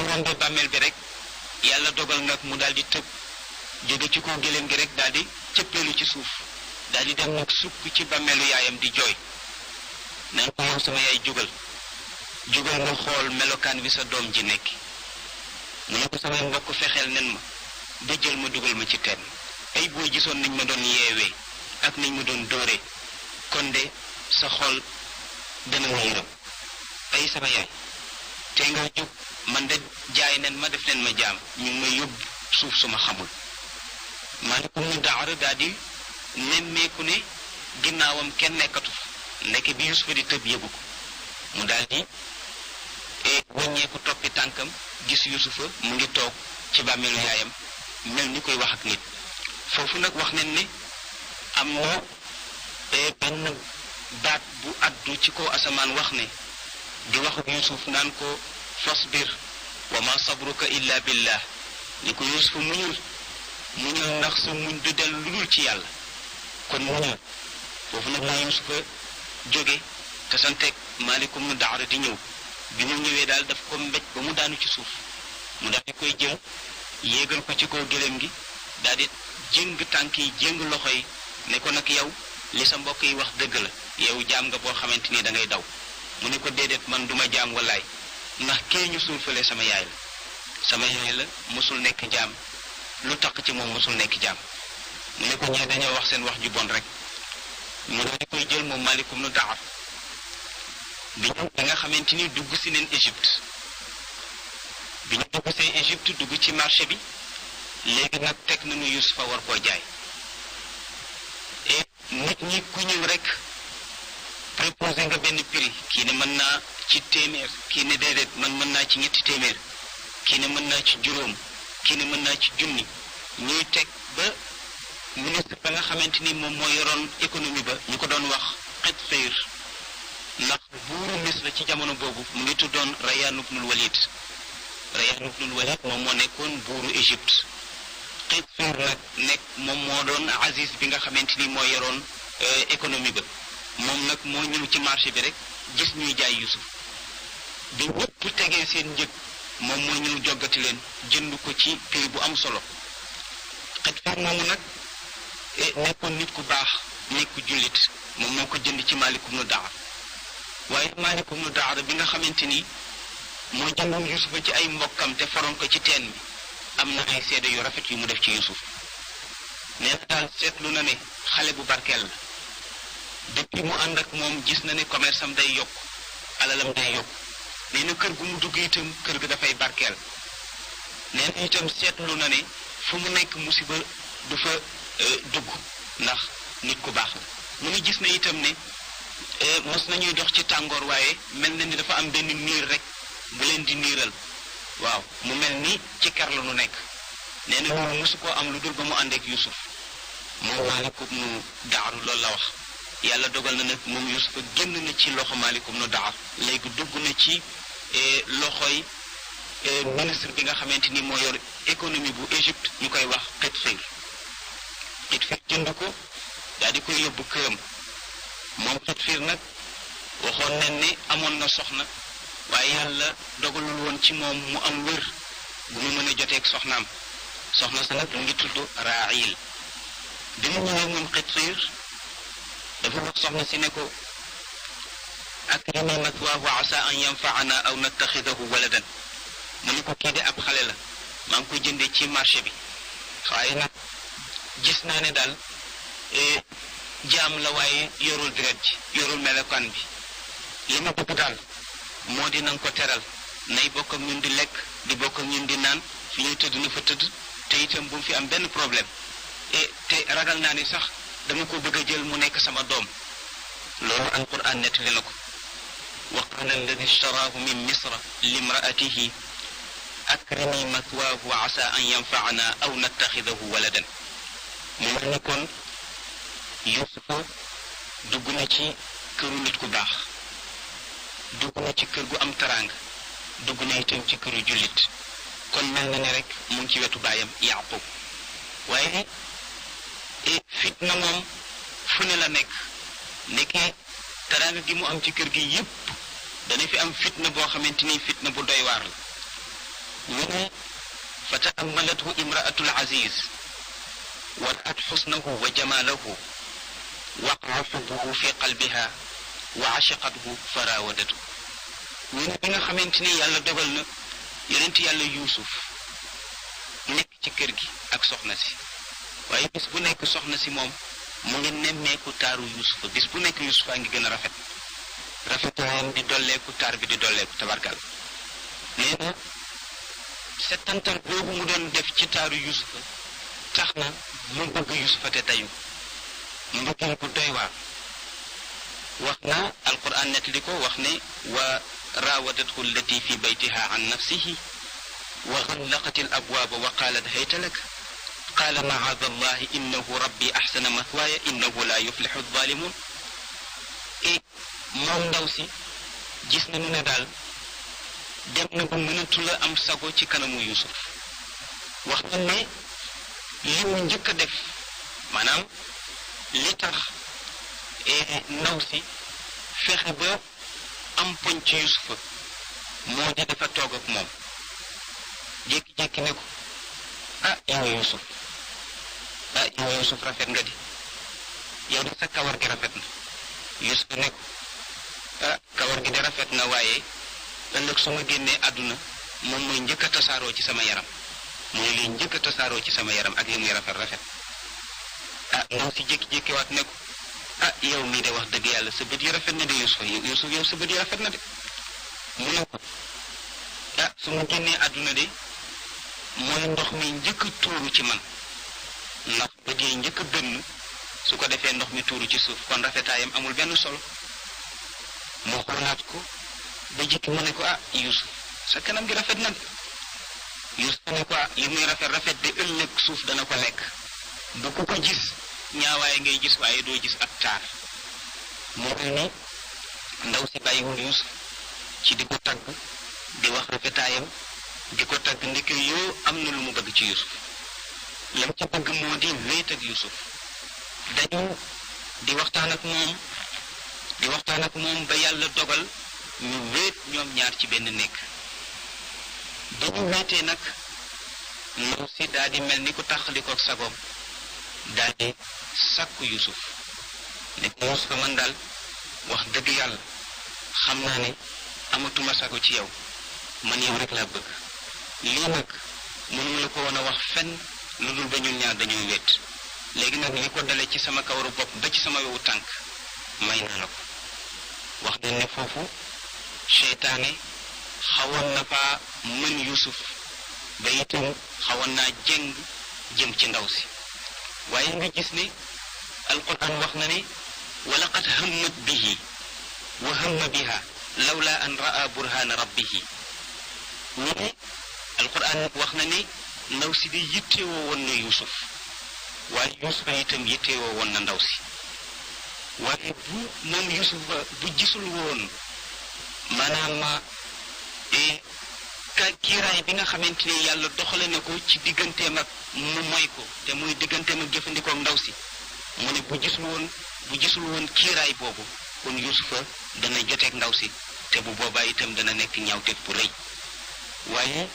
rombee bàmmeel bi rek yàlla dogal nag mu daal di tëb jóge ci kaw gëléem gi rek daal di cëppeelu ci suuf daal di dem nag sukk ci bàmmeelu yaayam di jooy naan ko yow sama yaay jógal nga xool melokaan bi sa doom ji nekk mu ne ko samay mbokk fexeel nen ma ba jël ma dugal ma ci teen ay boo gisoon nañ ma doon yeewee ak nañ ma doon dóoree kon de sa xol dana ma yërëm ay sama yaay te nga jóg man de jaay nen ma def leen ma jaam ñu ngi may yóbbu suuf suma xamul Maalikum nu Daara daal di nemmeeku ne ginnaawam kenn nekkatu ndeke bi Yusufa di tëb yëgu ko mu daal di wàññeeku toppi tànkam gis Yusufa mu ngi toog ci bàmmeelu yaayam mel ni koy wax ak nit foofu nag wax nañ ne am na benn baat bu addu ci kaw asamaan wax ne di wax ak Yusuf naan ko fasbir wa ma sabruka illa billah ni ko Yusufa muñul ndax sa muñ du dellu lu dul ci yàlla kon muñul foofu nag la Yusufa jóge te santeeg Maalikum nu Daara di ñëw bi mu ñëwee daal daf ko mbéj ba mu daanu ci suuf mu daal di koy jël yéegal ko ci kaw gëléem gi daal di jéng tànk yi jéng loxo yi ne ko nag yow li sa mbokk yi wax dëgg la yow jaam nga boo xamante ni da ngay daw mu ne ko déedéet man duma jaam wallaay ndax kee ñu suul fële sama yaay la mosul nekk jaam lu tax ci moom mosul nekk jaam mu ne ko ñee dañoo wax seen wax ju bon rek mu daal di koy jël moom Maalikum nu Daara bi nga xamante ni dugg si neen Égypte bi ñu dugg see Égypte dugg ci marché bi léegi nag teg nañu Yusufa war koo jaay et nit ñi ku ñëw rek proposé nga benn prix kii ne mën naa ci téeméer kii ne déedéet man mën naa ci ñetti téeméer kii ne mën naa ci juróom kii ne mën naa ci junni ñuy teg ba ministre ba nga xamante ni moom moo yoroon économie ba ñu ko doon wax Xitfir ndax buuru Misra ci jamono boobu mu ngi tuddoon Rayyan ibnul Walid moom moo nekkoon buuru Égypte Xitfir nag nekk moom moo doon Aziz bi nga xamante ni moo yoroon économie ba moom nag moo ñëw ci marché bi rek gis ñuy jaay Yusuf bi ñëpp tegee seen njëg moom moo ñëw joggati leen jënd ko ci prix bu am solo Xitfir moomu nag nekkoon nit ku baax nekk ku jullit moom moo ko jënd ci Maalikum nu Daara waaye Maalikum nu Daara bi nga xamante ni moo jëndoon Yusufa ci ay mbokkam te foroon ko ci teen bi am na ay seede yu rafet yu mu def ci Yusuf nee na daal seetlu na ne xale bu barkeel la depuis mu ànd ak moom gis na ne commerce am day yokk alalam day yokk nee na kër gu mu dugg itam kër ga dafay barkeel nee na itam seetlu na ne fu mu nekk musiba du fa dugg ndax nit ku baax la mu ngi gis na itam ne mos nañuy dox ci tàngoor waaye mel na ni dafa am benn niir rek bu leen di niiral waaw mu mel ni ci ker la nu nekk nee na loolu mosu koo am lu dul ba mu ànd ak Yusuf moom Maalikum nu Daara loolu la wax yàlla dogal na nag moom Yusufa génn na ci loxo Maalikum nu Daara léegi dugg na ci loxoy ministre bi nga xamante ni moo yor économie bu Égypte ñu koy wax Xitfir jënd ko daal di koy yóbbu këram moom Xitfir nag waxoon nañ ne amoon na soxna waaye yàlla dogalul woon ci moom mu am wër bu mu mën a joteeg soxnaam soxna sa nag mu ngi tudd Raayil bi mu ñëwee moom Xitfir dafa wax soxna si ne ko akrimi mathwaahu asa an yanfaana aw nattaxidahu waladan mu ne ko kii de ab xale la maa ngi koy jëndee ci marché bi waaye nag gis naa ne daal jaam la waaye yorul deret ji yorul melokaan bi li ma bëgg daal moo di nanga ko teral nay bokk ak ñun di lekk di bokk ak ñun di naan fi ñuy tëdd na fa tëdd te itam bu mu fi am benn problème te ragal naa ni sax dama ko bëgg a jël mu nekk sama doom loolu alquran nettali na ko wa qaala alladi ishtaraahu min misra limraatihi akrimi mathwaahu asa an yanfaana aw nattaxidahu waladan mu mel ni kon Yusufa dugg na ci këru nit ku baax dugg na ci kër gu am taraanga dugg na itam ci këru jullit kon mel na ne rek mu ngi ci wetu baayam Yaqub waaye fitna moom fu ne la nekk nekkee taraanga gi mu am ci kër gi yépp dana fi am fitna boo xamante ni fitna bu doy waar la ñu ne fa taammalathu imraatu al-aziz wa ra'at xusnahu wa jamaalahu waqaa xubbuhu fi qalbiha wa ashaqathu fa raawadatu. ñu ne bi nga xamante ni yàlla dogal na yonent yàlla yuusuf nekk ci kër gi ak soxna si, waaye bis bu nekk soxna si moom mu ngi nemmeeku taaru yuusufa, bis bu nekk yuusufa ngi gën a rafet, rafetaayam di dolleeku, taar bi di dolleeku, tabarkal. nee na settantal boobu mu doon def ci taaru yuusufa tax na mu bëgg yuusufa te tayu mbëggeel bu doy waar. wax na alquran nettali ko wax ne wa raawadathu allati fi baytiha an nafsihi wa ghallaqat al abwaaba wa qaalat hayta lak qaala macaada allahi innahu rabbi axsana mathwaaya innahu laa yuflixu alzaalimuun. et moom ndaw si gis nañu ne daal dem na ba mënatu la am sago ci kanamu Yuusuf. wax na ne li mu njëkk a def maanaam li tax ndaw si fexe ba am poñ ci Yuusufa moo di dafa toog ak moom jékki-jékki ne ko yow Yuusuf yow Yuusuf rafet nga di, yow de sa kawar gi rafet na. Yuusuf ne ko kawar gi de rafet na waaye ëllëg su ma génnee àdduna moom mooy njëkk a tasaaroo ci sama yaram, mooy liy njëkk a tasaaroo ci sama yaram ak li muy rafet rafet. ndaw si jékki-jékki waat ne ko yow mii de wax dëgg yàlla sa bët yi rafet na de Yuusuf yow sa bët yi rafet na de. mu ne ko su ma génnee àdduna de mooy ndox mi njëkk a tuuru ci man, ndax bët yi njëkk a bënn su ko defee ndox mi tuuru ci suuf, kon rafetaayam amul benn solo. moo xoolaat ko ba jikki mu ne ko Yuusuf sa kanam gi rafet na de. Yuusuf ne ko li muy rafet rafet de ëllëg suuf dana ko lekk, bu ko gis ñaawaay ngay gis waaye doo gis ak taar. moo tax ne ndaw si bàyyiwul Yuusuf ci di ko tagg, di wax rafetaayam, di ko tagg ndeke yoo am na lu mu bëgg ci Yuusuf. lam ca bëgg moo di wéet ak Yuusuf, dañu di waxtaan ak moom ba yàlla dogal ñu wéet ñoom ñaar ci benn néeg. ba ñu wéetee nag ndaw si daal di mel ni ku taxaliko ak sagoom, daal di sàkku Yuusuf ne ko Yuusuf man daal wax dëgg yàlla xam naa ne amatuma sago ci yow, man yow rek laa bëgg. lii nag mënuma la ko woon a wax fenn lu dul ba ñun ñaar dañoo wéet. léegi nag li ko dale ci sama kawaru bopp ba ci sama wewu tànk may naa la ko. wax nañ ne foofu seytaane xawoon na faa mën Yuusuf ba itam xawoon naa jëng jëm ci ndaw si. waaye nga gis ne alquran wax na ne wa laqad hammat bihi wa hamma biha lawla an raa burhana rabbihi. ñu ne alquran wax na ne ndaw si di yittewoo woon na Yuusuf, waaye Yuusuf itam yittewoo woon na ndaw si. waaye bu moom Yuusuf bu gisul woon maanaam kiiraay bi nga xamante ni yàlla doxale na ko ci digganteem ak mu moy ko te muy digganteem ak jëfandikoo ndaw si, mu ne bu gisul woon kiiraay boobu kon Yuusufa dana joteeg ndaw si te bu boobaa itam dana nekk ñaawteef bu rëy. waaye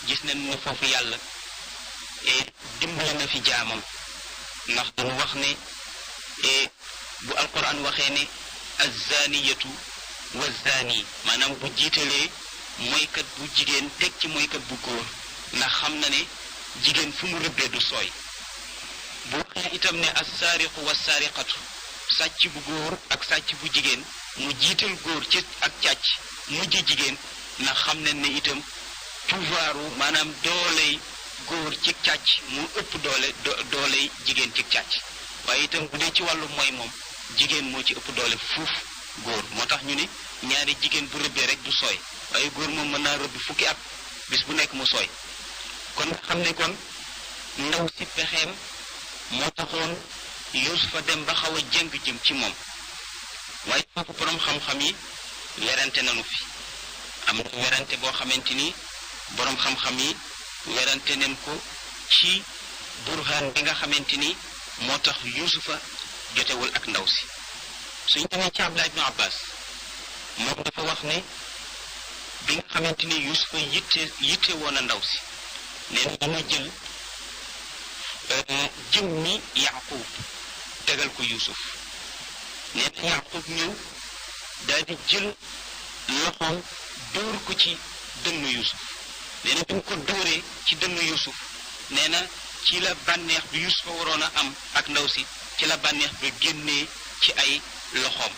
gis nañ ne foofu yàlla dimbali na fi jaamam, ndax dañu wax ne bu alquran waxee ne azzaaniyatu wa zaani, maanaam bu jiitalee moykat bu jigéen teg ci moykat bu góor, ndax xam na ne jigéen fu mu rëbbee du sooy. bu waxee itam ne assaariqu wa saariqatu, sàcc bu góor ak sàcc bu jigéen, mu jiital góor ci ak càcc mujj jigéen, ndax xam nañ ne itam pouvoiru maanaam dooley góor ci càcc mu ëpp dooley jigéen ci càcc. waaye itam bu dee ci wàllu mooy moom jigéen moo ci ëpp doole fuuf góor. moo tax ñu ne ñaari jigéen bu rëbbee rek du sooy, waaye góor moom mën naa rëbb fukki at bis bu nekk mu sooy. kon nga xam ne kon ndaw si pexeem moo taxoon Yuusufa dem ba xaw a jëng jëm ci moom. waaye foofu borom xam-xam yi werante nañu fi, am na werante boo xamante ni borom xam-xam yi werante nañ ko ci burhaan bi nga xamante ni moo tax Yuusufa jotewul ak ndaw si. suñ demee ci Abdullah ibnu Abbas moom dafa wax ne bi nga xamante ni Yuusufa yitte woon a ndaw si nee na dama jël jëmmi Yaqub tegal ko Yuusuf nee na Yaqub ñëw daal di jël loxoom dóor ko ci dënnu Yuusuf nee na bi mu ko dóoree ci dënnu Yuusuf nee na ci la bànneex bi Yuusufa waroon a am ak ndaw si ci la bànneex bi génnee ci ay loxoom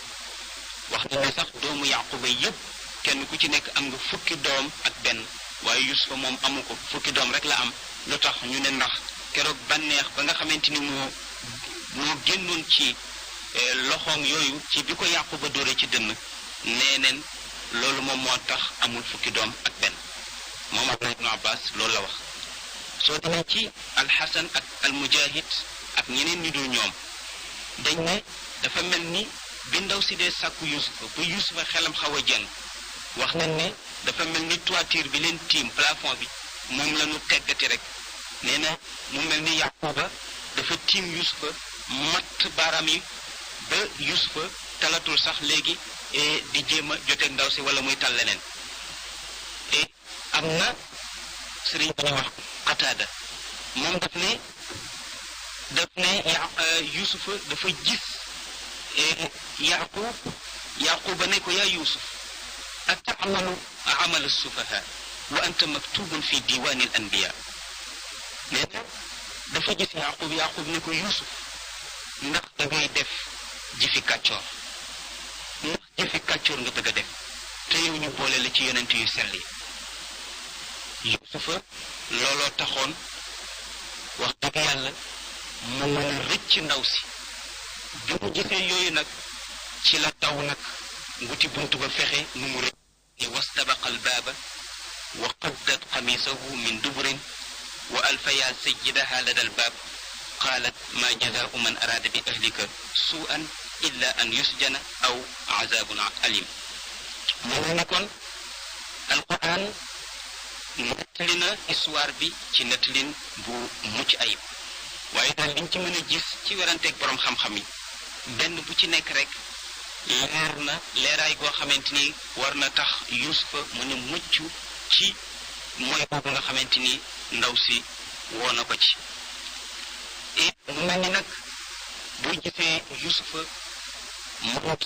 wax na ne sax doomu Yaquba yépp kenn ku ci nekk am nga fukki doom ak benn waaye Yuusufa moom amu ko fukki doom rek la am lu tax ñu ne ndax keroog bànneex ba nga xamante ni moo génnoon ci loxoom yooyu ci bi ko Yaquba dóore ci dënn nee neen loolu moom moo tax amul fukki doom ak benn moom Abdullah ibn Abbas loolu la wax soo demee ci alxasan ak almujahid ak ñeneen ñi dul ñoom dañ ne dafa mel ni bi ndaw si dee sàkku Yuusufa ba Yuusufa xelam xaw a jeng wax nañ ne dafa mel ni toiture bi leen tiim plafond bi moom la ñu teggati rek nee na mu mel ni Yaquba dafa tiim Yuusufa matt baaraam yi ba Yuusufa talatul sax léegi di jéem a joteeg ndaw si wala muy tal leneen am na sëriñ bu ñuy wax Qataada moom daf ne Yuusufa dafa gis Yaquba ne ko yaa Yuusuf atamalu amal as-sufaha wa anta maktubun fi diwani al anbiya nee na dafa gis Yaqub ne ko Yuusuf ndax da ngay def jëfi kàccoor ndax jëfi kàccoor nga bëgg a def te yow ñu boole la ci yonent yu sell yi Yuusufa looloo taxoon wax dëgg yàlla mu mën a rëcc ndaw si bi mu gisee yooyu nag ci la daw nag wuti buntu ba fexe nu mu rëcc wastabaqa albaaba wa qaddat qamisahu min dubrin wa alfaya sayyidaha lada albaab qaalat ma jazaau man araada bi ahlika suu'an illa an yusjana aw azabun alim mu ne kon alquran nettali na histoire bi ci nettalin bu mucc ayib waaye daal liñ ci mën a gis ci weranteeg borom xam-xam yi benn bu ci nekk rek leer na leeraay goo xamante ni war na tax Yuusufa mën a mucc ci mooy boobu nga xamante ni ndaw si woo na ko ci et mu mel ni nag boo gisee Yuusufa mënut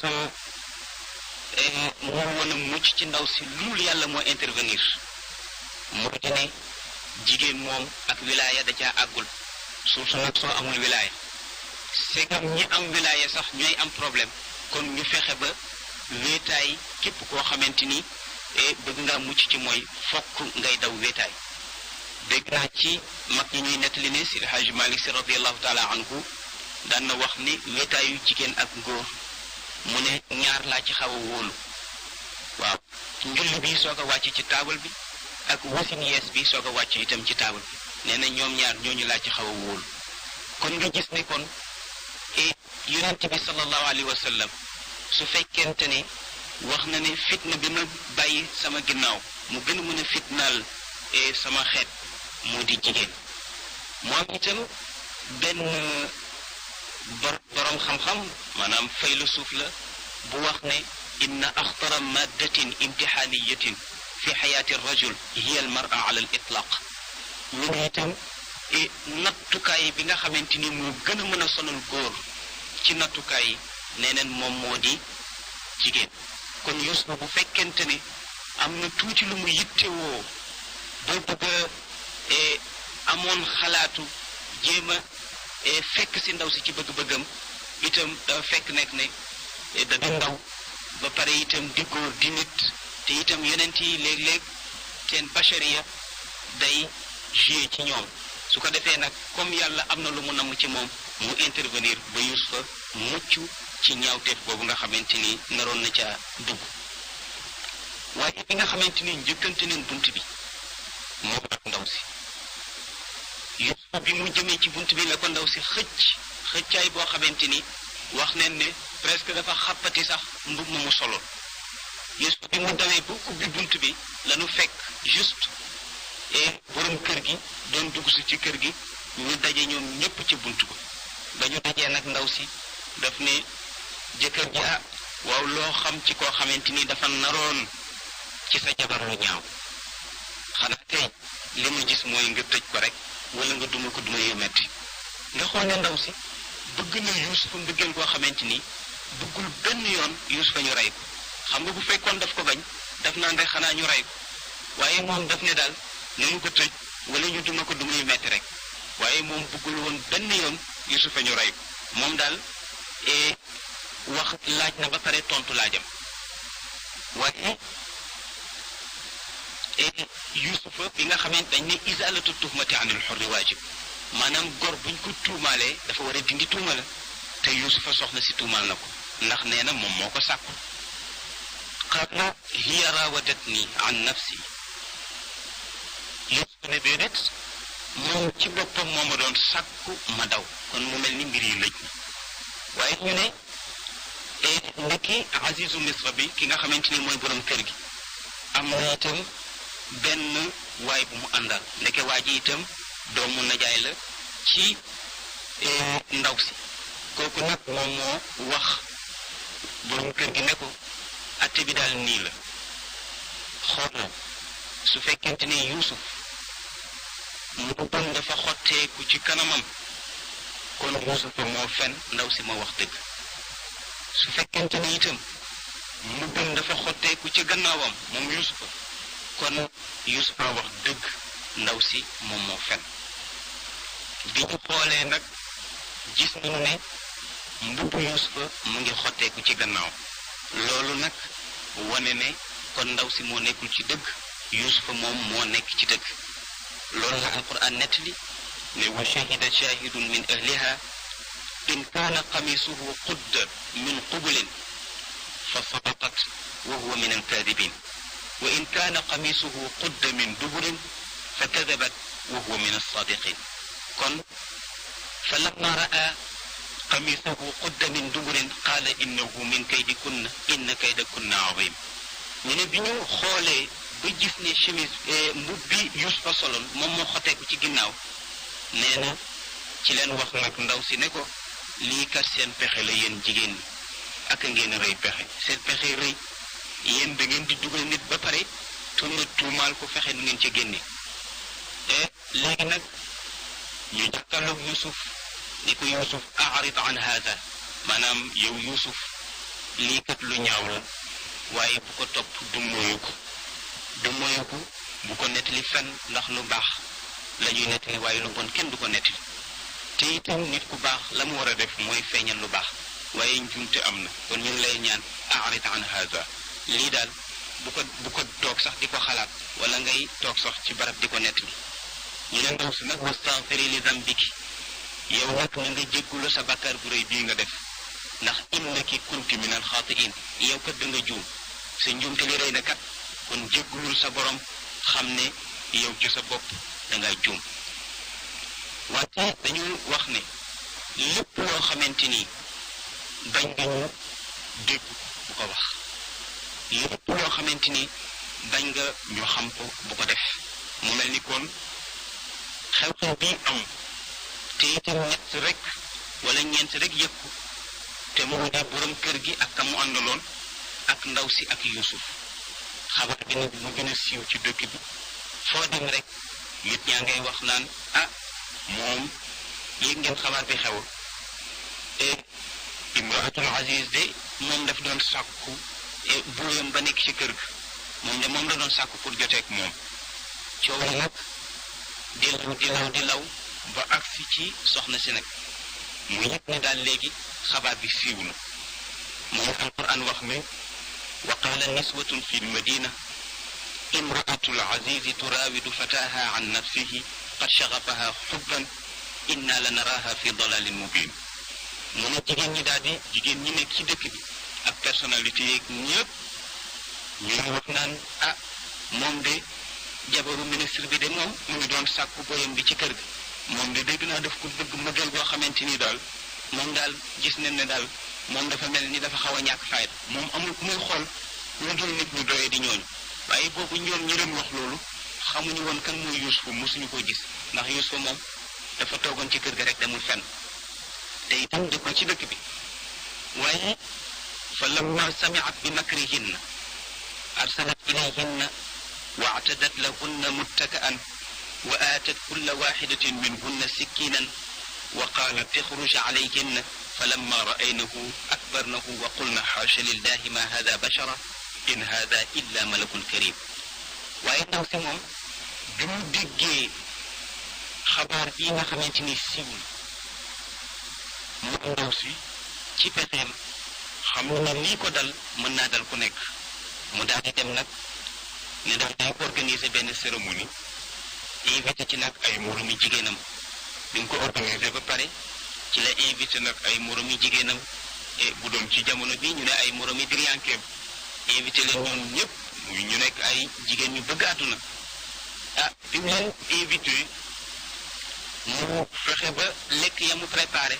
moo mën a mucc ci ndaw si loolu yàlla moo intervenir moo di ne jigéen moom ak wilaaya da caa àggul surtout nag soo amul wilaaya segam ñi am wilaaya sax ñooy am problème kon ñu fexe ba wéetaay képp koo xamante ni bëgg ngaa mucc ci mooy fokk ngay daw wéetaay dégg naa ci mag ñi ñuy nettali ne si Hajj Malik Si radiallahu taala anhu daan na wax ni wéetaayu jigéen ak góor mu ne ñaar laa ci xaw a wóolu waaw njulli bi soog a wàcc ci taabal bi ak wasin yees bi soog a wàcc itam ci taabal bi nee na ñoom ñaar ñooñu laa ci xaw a wóolu kon nga gis ne kon yonent bi sallallahu alayhi wa sallam su fekkente ne wax na ne fitna bi ma bàyyi sama ginnaaw mu gën a mën a fitnaal sama xeet moo di jigéen moom itam benn borom xam-xam maanaam faylu suuf la bu wax ne inna axtara maddatin imtixaaniyatin fi xayaati rajul hiya al mara ala al itlaq ñu ne itam nattukaay bi nga xamante ni moo gën a mën a sonal góor ci nattukaay yi nee neen moom moo di jigéen kon Yuusufa bu fekkente ne am na tuuti lu mu yittewoo boo bëgg a amoon xalaatu jéem a fekk si ndaw si ci bëgg-bëggam itam dafa fekk nekk ne da di ndaw ba pare itam di góor di nit te itam yonent yi léeg-léeg seen bachariya day joué ci ñoom su ko defee nag comme yàlla am na lu mu namm ci moom mu intervenir ba Yuusufa mucc ci ñaawteef boobu nga xamante ni naroon na ca dugg waaye bi nga xamante ni njëkkante neen bunt bi moo ak ndaw si Yuusufa bi mu jëmee ci bunt bi la ko ndaw si xëccaay boo xamante ni wax neen ne presque dafa xàppati sax mbub ma mu soloon Yuusufa bi mu dawee ba ubbi bunt bi lanu fekk juste et borom kër gi doon dugg si ci kër gi ñu daje ñoom ñépp ci bunt ba ba ñu dajee nag ndaw si daf ne jëkkër ji waaw loo xam ci koo xamante ni dafa naroon ci sa jabar lu ñaaw xanaa tey li ma gis mooy nga tëj ko rek wala nga duma ko duma yu metti nga xool ne ndaw si bëgg na Yuusufa mbëggeel koo xamante ni bëggul benn yoon Yuusufa ñu rey ko xam nga bu fekkoon daf ko bañ daf naan rek xanaa ñu rey ko waaye moom daf ne daal nañu ko tëj wala ñu duma ko duma yu metti rek waaye moom bëggul woon benn yoon Yuusufa ñu rey ko moom daal wax laaj na ba pare tontu laajam waaye Yuusufa bi nga xamante dañ ne izalatu tuhmati anil hurri waajib maanaam gor buñ ko tuumaalee dafa war a dindi tuuma la te Yuusufa soxna si tuumaal na ko ndax nee na moom moo ko sàkku qaala hiya raawadatni an nafsi Yuusufa ne déedéet moom ci boppam moo ma doon sàkku ma daw kon mu mel ni mbir yi lëj na waaye ñu ne ndekki Azizu Misra bi ki nga xamante ni mooy borom kër gi am na itam benn waay bu mu àndal ndeke waa ji itam doomu najaay la ci ndaw si kooku nag moom moo wax borom kër gi ne ko atte bi daal nii la xoolal su fekkente ne Yuusuf mbubbam dafa xotteeku ci kanamam kon Yuusufa moo fen ndaw si moo wax dëgg su fekkente ne itam mbubbam dafa xotteeku ci gannaawam moom Yuusufa kon Yuusufa wax dëgg ndaw si moom moo fen bi ñu xoolee nag gis nañu ne mbubbu Yuusufa mu ngi xotteeku ci gannaaw loolu nag wane ne kon ndaw si moo nekkul ci dëgg Yuusufa moom moo nekk ci dëgg loolu la alquran nettali ne wa shahida shahidun min ahliha in kaana qamisuhu qudda min qubulin fa sadaqat wa huwa min alkaadibin wa in kaana qamisuhu qudda min duburin fa kadabat wa huwa min alsadiqin kon fa lamma raa qamisuhu qudda min duburin qaala innahu min kaydikunna inna kaydakunna azim ñu ne bi ñu xoolee ba gis ne chemise mbub bi Yuusufa soloon moom moo xoteeku ci ginnaaw nee na ci leen wax nag ndaw si ne ko lii kat seen pexe la yéen jigéen ñi ak a ngeen rëy pexe seen pexe rëy yéen da ngeen di dugal nit ba pare tuumaal ko fexe nu ngeen ci génne léegi nag ñu jàkkaarloog Yuusuf ni ko Yuusuf a'rid an haada maanaam yow Yuusuf lii kat lu ñaaw la waaye bu ko topp du moyu ko bu ko nettali fenn ndax lu baax la ñuy nettali waaye lu bon kenn du ko nettali te itam nit ku baax la mu war a def mooy feeñal lu baax waaye njuumte am na kon ñu ngi lay ñaan a'rid an haada lii daal bu ko toog sax di ko xalaat wala ngay toog sax ci barab di ko nettali ñu ne ndaw si nag wastaghfiri li dambiki yow nag na nga jéggulu sa bàkkaar bu rëy bii nga def ndax innaki kunti min alxaatiin yow kat da nga juum sa njuumte li rëy na kat kon jéggulul sa borom xam ne yow ci sa bopp da nga juum wante dañu wax ne lépp loo xamante ni bañ nga ñu dégg bu ko wax lépp loo xamante ni bañ nga ñu xam ko bu ko def mu mel ni kon xew-xew bii am te itam ñett rek wala ñeent rek yëg ko te mu di borom kër gi ak ka mu àndaloon ak ndaw si ak Yuusuf xabar bi nag mu gën a siiw ci dëkk bi foo dem rek nit ñaa ngay wax naan moom yéeg ngeen xabaar bi xew imraatul aziz de moom daf doon sàkku buuyam ba nekk ci kër ga moom la doon sàkku pour joteek moom coow li nag di law ba agsi ci soxna si nag mu yëg ne daal léegi xabaar bi siiw na moom alquran wax ne wa qaala niswatun fi lmadina imraatul azizi turaawidu fataha an nafsihi qad shagafaha xubban inna la naraha fi dalalin mubin mu ne jigéen ñi nekk ci dëkk bi ak personnalité yeeg ñëpp ñu ngi wax naan moom de jabaru ministre bi de moom mu ngi doon sàkku boyam bi ci kër gi moom de dégg naa daf ko bëgg mëgal boo xamante ni daal moom daal gis nañ ne daal moom dafa mel ni dafa xaw a ñàkk fayda moom amul ku muy xool lu dul nit ñu doyee di ñooñu waaye boobu ñoom ñi doon wax loolu xamuñu woon kan mooy Yuusufa mosuñu ko gis ndax Yuusufa moom dafa toogoon ci kër ga rek demul fenn te itam dëkkul ci dëkk bi waaye fa lamma sami'at bi makrihinna arsalat ilayhinna wa a'tadat lahunna muttaka'an wa aatat kulla waahidatin minhunna sikkinan wa qaalat ixruj alayhinna falamma ra'aynahu akbarnahu wa qulna xaasha lillahi ma hada bashara in hada illa malakun karim. waaye ndaw si moom bi mu déggee xabaar bii nga xamante ni siiwul moom ndaw si ci pexeem xam na lii ko dal mën naa dal ku nekk mu daal di dem nag ne daf day organiser benn cérémonie invité ci nag ay moromi jigéenam bi nga ko organiser ba pare ci la invité nag ay moromi jigéenam bu doon ci jamono bi ñu ne ay moromi diryankeem invité leen ñoom ñëpp muy ñu nekk ay jigéen ñu bëgg àdduna bi mu leen invité mu fexe ba lekk ya mu préparé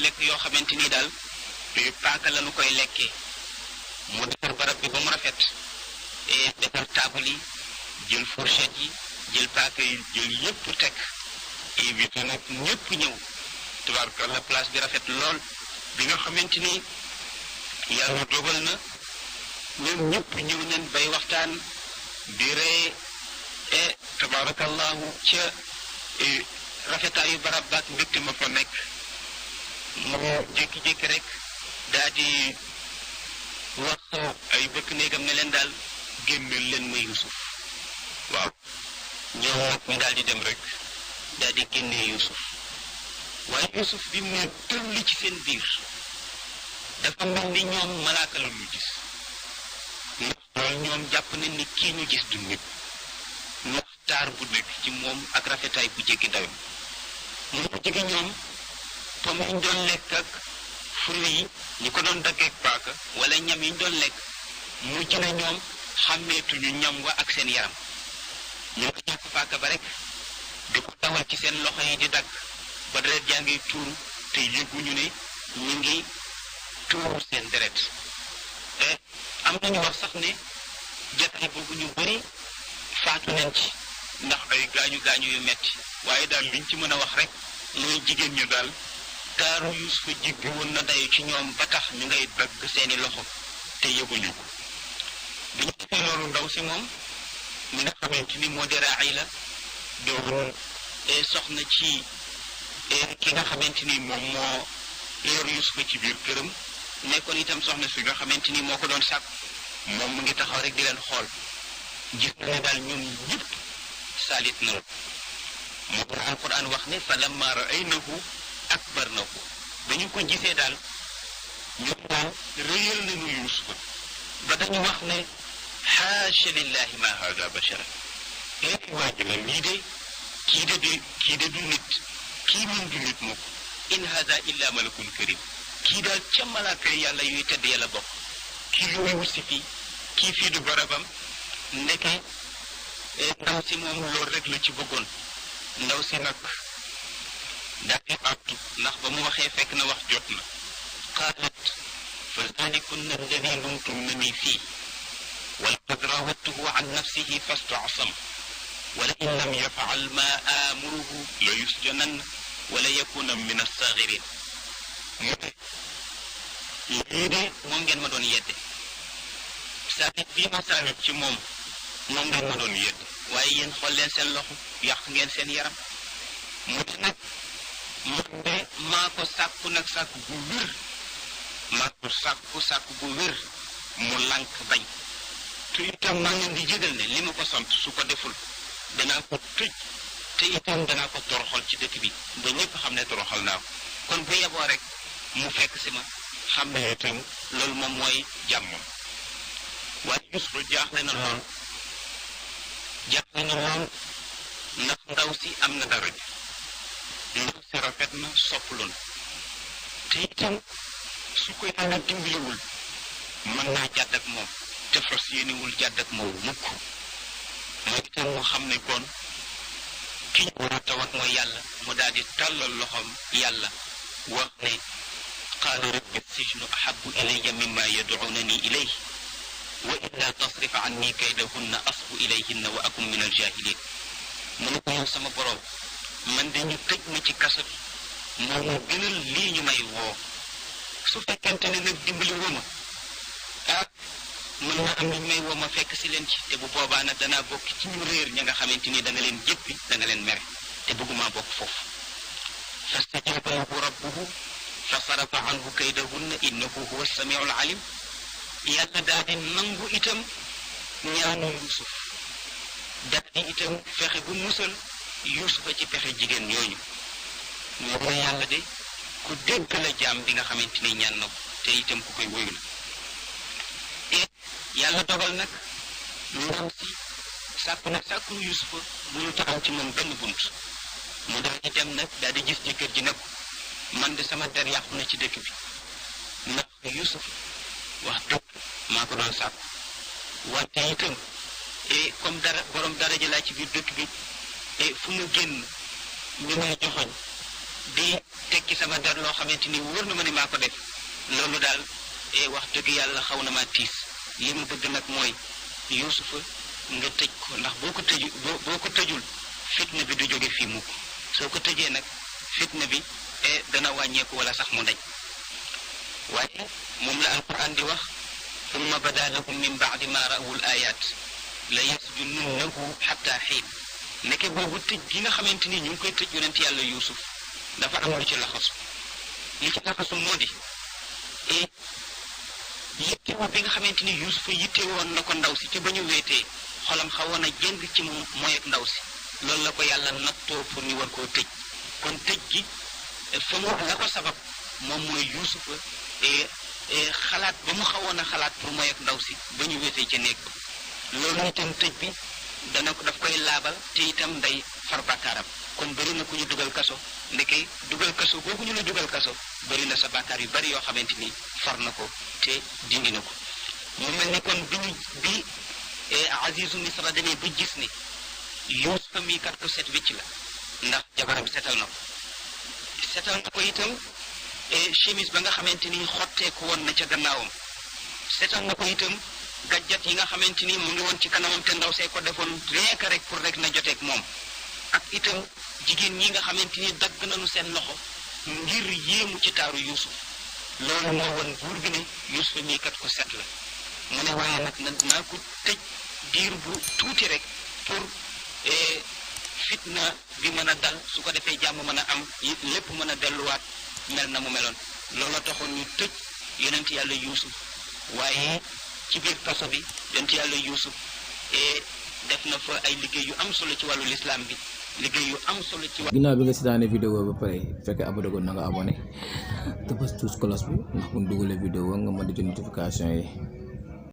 lekk yoo xamante ni daal paaka la nu koy lekkee mu defar barab bi ba mu rafet defar taabal yi jël fourchette yi jël paaka yi jël yëpp teg invité nag ñëpp ñëw tabaarkalla place bi rafet lool bi nga xamante ni yàlla dogal na ñoom ñëpp ñëw nañ bay waxtaan di ree tabaarakallahu ca rafetaayu barab baak mbégte ma fa nekk mu jékki-jékki rek daa di wax ay bëkk néegam ne leen daal génneel leen ma Yuusuf waaw ñoom nag ñu daal di dem rek daal di génnee Yuusuf waaye Yuusuf bi mu ne tëll ci seen biir dafa mel ni ñoom malaaka la ñu gis ndax loolu ñoom jàpp nañ ni kii ñu gis du nit ndax taar bu nekk ci moom ak rafetaay bu jéggi dayo mu ko jege ñoom pomme yi ñu doon lekk ak fruit yi ñu ko doon daggeek paaka wala ñam yi ñu doon lekk mujj na ñoom xàmmeetuñu ñam wa ak seen yaram ñoo ko jàpp paaka ba rek di ko dawal ci seen loxo yi di dagg ba deret jaa ngi tuuru te yëguñu ne ñu ngi tuuru seen deret am nañu wax sax ne jataay boobu ñu bëri faatu nañ ci ndax ay gaañu yu metti waaye daal liñ ci mën a wax rek mooy jigéen ñu daal taaru Yuusufa jiggi woon na dayu ci ñoom ba tax ñu ngay dagg seeni loxo te yëguñu ko bi ñu defee loolu ndaw si moom mi nga xamante ni moo di Raayla doon soxna ci ki nga xamante ni moom moo yor Yuusufa ci biir këram nekkoon itam soxna si nga xamante ni moo ko doon sàkk moom mu ngi taxaw rek di leen xool gis na ne daal ñoom ñëpp saalit na moo tax alquran wax ne fa lamma raaynahu akbarnahu ba ñu ko gisee daal ñoom daal réyal nañu Yuusufa ba dañu wax ne xaasha lillahi ma hada bashara waaji la lii de kii de du nit kii moom du nit moo ko in hada illa malakun karim kii daal ca malaaka yàlla yuy tedd yàlla bokk kii lu muy wut si fii kii fii du barabam ndeke ndaw si moom loolu rek la ci bëggoon ndaw si nag dafi àttu ndax ba mu waxee fekk na wax jot na qaalat fa zalikunna alladi lumtumnani fii wa laqad rawadtuhu an nafsihi fastasam wa la in lam yafal ma amuruhu la yusjananna wala yakuna min as-sagirin mu ne lii de moom ngeen ma doon yedde saalit bii ma saalit ci moom ngeen ma doon yedde waaye yéen xool leen seen loxo yàq ngeen seen yaram mu ne nag man de maa ko sàkku nag sàkku bu wér maa ko sàkku bu wér mu lànk bañ te itam maa ngeen di jégal ne li ma ko sant su ko deful danaa ko tëj te itam danaa ko toroxal ci dëkk bi ba ñëpp xam ne toroxal naa ko kon bu yeboo rek mu fekk si ma xam ne itam loolu moom mooy jàmmam waaye Yuusufa jaaxle na lool ndax ndaw si am na dara ndaw si rafet na soppaloon te itam su ko yàlla dimbaliwul mën naa jàdd ak moom te fas yéenewul jàdd ak moom mukk mooy itam mu xam ne kon ki ñu war a tawat mooy yàlla mu daal di tàllal loxoom yàlla wax ne qaala rabbi sijnu ahabbu ilayya mimma yad'unani ilayhi wa illa tasrif anni kaydahunna asbu ilayhinna wa akum min aljahilin mu ne ko yow sama borom man de ñu tëj ma ci kaso bi moo ma gënal lii ñu may woo su fekkente ne nag dimbali woo ma mën na am ñu may woo ma fekk si leen ci te bu boobaa nag danaa bokk ci ñu réer ña nga xamante ni da nga leen jëppi da nga leen mere te bëgguma bokk foofu fastajaba lahu rabbuhu fa sarafa anhu kaydahunna innahu huwa samiul alim yàlla daal di nangu itam ñaanu Yuusuf daal di itam fexe bu musal Yuusufa ci pexe jigéen ñooñu moo ko yàlla de ku dégg la jaam bi nga xamante ni ñaan na ko te itam ku koy woyu la yàlla dogal nag ndaw si sàkku Yuusufa bu ñu taxaw ci moom benn bunt mu daal di dem nag daal di gis jëkkër ji nag man de sama der yàqu na ci dëkk bi ndax Yuusuf wax dëgg maa ko doon sàkku wante itam comme dara borom daraja laa ci biir dëkk bi fu mu génn ñu may joxoñ di tekki sama der loo xamante ni wóor na ma ni maa ko def loolu daal wax dëgg yàlla xaw na maa tiis li mu bëgg nag mooy Yuusufa nga tëj ko ndax boo ko tëjul fitna bi du jóge fii mukk soo ko tëjee nag fitna bi dana wàññeeku wala sax mu daj waaye moom la alquran di wax summa bada lahum min baadi ma ra'u l ayat la yasjununnahu xatta xiin nekke boobu tëj gi nga xamante ni ñu ngi koy tëj yonent yàlla Yuusuf dafa am lu ci laxasu li ci laxasu moo di yittewoo bi nga xamante ni Yuusufa yittewoon na ko ndaw si ci ba ñu weetee xolam xawoon a jëng ci mooy ak ndaw si loolu la ko yàlla nattoo pour ñu war koo tëj kon tëj gi fa mu la ko sabab moom mooy Yuusufa xalaat ba mu xawoon a xalaat pour mooy ak ndaw si ba ñu weetee ca néeg ba loolu itam tëj bi daf koy laabal te itam day far bàkkaaram kon bëri na ku ñu dugal kaso ndeke dugal kaso boobu ñu la dugal kaso bëri na sa bàkkaar yu bëri yoo xamante ni far na ko te dindi na ko mu mel ni kon bi Azizu Misra demee ba gis ni Yuusufa mii kat ko set wicc la ndax jabaram setal na ko itam chemise ba nga xamante ni xotteeku woon na ca gannaawam setal na ko itam gàjjat yi nga xamante ni mu ngi woon ci kanamam te ndaw see ko defoon rien que rek pour rek na joteeg moom ak itam jigéen ñi nga xamante ni dagg nañu seen loxo ngir yéemu ci taaru Yuusuf loolu moo woon buur bi ne Yuusufa mii kat ko set la mu ne waaye nag naa ko tëj diir bu tuuti rek pour fitna bi mën a dal su ko defee jàmm mën a am lépp mën a delluwaat mel na mu meloon looloo taxoon ñu tëj yonent yàlla Yuusuf waaye ci biir kaso bi yonent yàlla Yuusuf def na fa ay liggéey yu am solo ci wàllu lislaam bi liggéey yu am solo ci wàllu. ginnaaw bi nga seetaanee vidéo ba pare fekkee abonné ko na nga abonné te bës tous cloche bi ndax bu ñu dugalee vidéo nga mën di jot notification yi.